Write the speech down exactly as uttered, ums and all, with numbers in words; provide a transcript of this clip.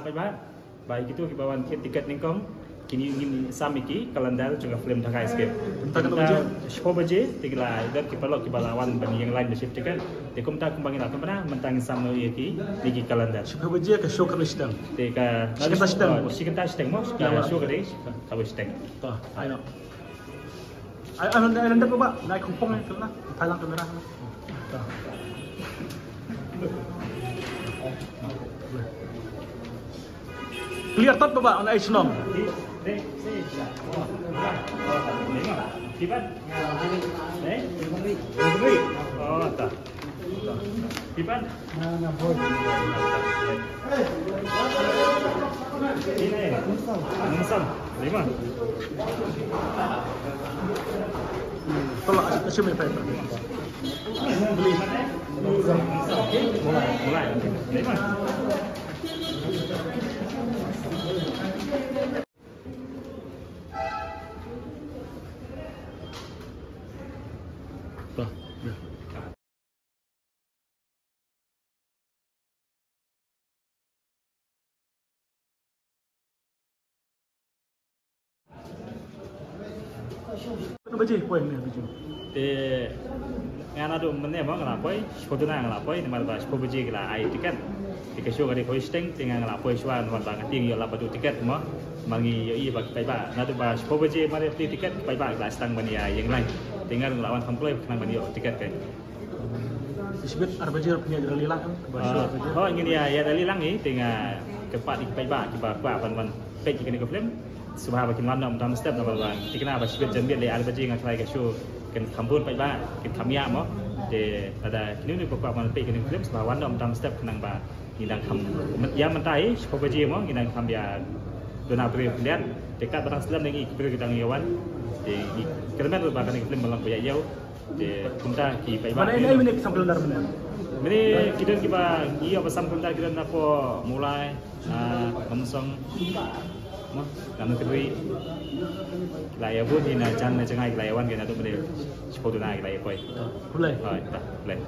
Ba, ba ïa kito kiba wan thied tiket nyngkong, kine ngin sam ïa ki calendar jong ka film Thakai Script. Mynta katno baje? Shiphew baje, te ki la don ki paralok kiba la wan ban ïeng line ban shim tiket. Te kumta kumba ngi la pynbna, mynta ngin sam noh ïa ki, ïa ki calendar. Shiphew baje ka show ka dei shiteng. Te ka shi kynta shiteng. Oh, shi kynta shiteng mo, ka show ka dei, ka dei shiteng. To, ai noh. Ai, ai, ai, ai, ba, nai kongpong ai, kena. Thailand kamera. Clear tot ba, on ai shnong. Kiban? Eh? Oh, ta. Kiban? Sini. Nungsam. Lima. Tolak, asyik, asyik main fighter. Beli. Mulai. Lima. Tuh, ya. Kano baje poi mynne, Biju? Te nga naduh mynne mo nga la poi, shiphew duna nga la poi, namar ba shiphew baje ki la ai tiket. Te ka show ka dei kawei shiteng, te nga nga la poi shuwa namar ba nga tieng ïoh lap ba duh tiket mo. Namar ngi ïohi ba ki paidbah naduh ba shiphew baje mar ïa plie tiket, ki paidbah ki la sdang ban ïa ïeng line. Te nga ruh nga la wan kham kloi khnang ban ïoh tiket kai. Shibit ar baje ruh phin ïa rally lang kan? Ba shuwa ar baje. Hooid, ngin ïa, ïa rally lang hi, te nga kyrpad ïa ki paidbah kiba kwah ban wan peit ïa kane ka film. Sngewbha ba kin wan noh mynta mynstep, namar ba thikna ba shibit janmiet lei ar baje nga tharai ka show kan kham bun paidbah, kan kham ïa mo. Te lada kino kino ba kwah ban peit ïa kane ka film, sngewbha wan noh mynta mynstep khnang ba ngi dang kham, ïa mynta hi shiphew baje mo, ngi dang kham ïa duna briew khyndiat. Te katba dang slem ne ngi ki briew ki dang ïa wan. Te ngi kyrmen ruh ba kane ka film ban long ba ïa ïew. Te kumta ki paidbah. Mane, ne, mane ki sam calendar mane? Mane ki don kiba ngi ïoh ba sam calendar ki don napoh Mawlai, na Nongmynsong, mo, na Nongkynrih. Ki la ïa bun hi na jan na jngai ki la ïa wan ki naduh mane shiphew duna ki la ïa poi. Khublei. Hooid, khublei.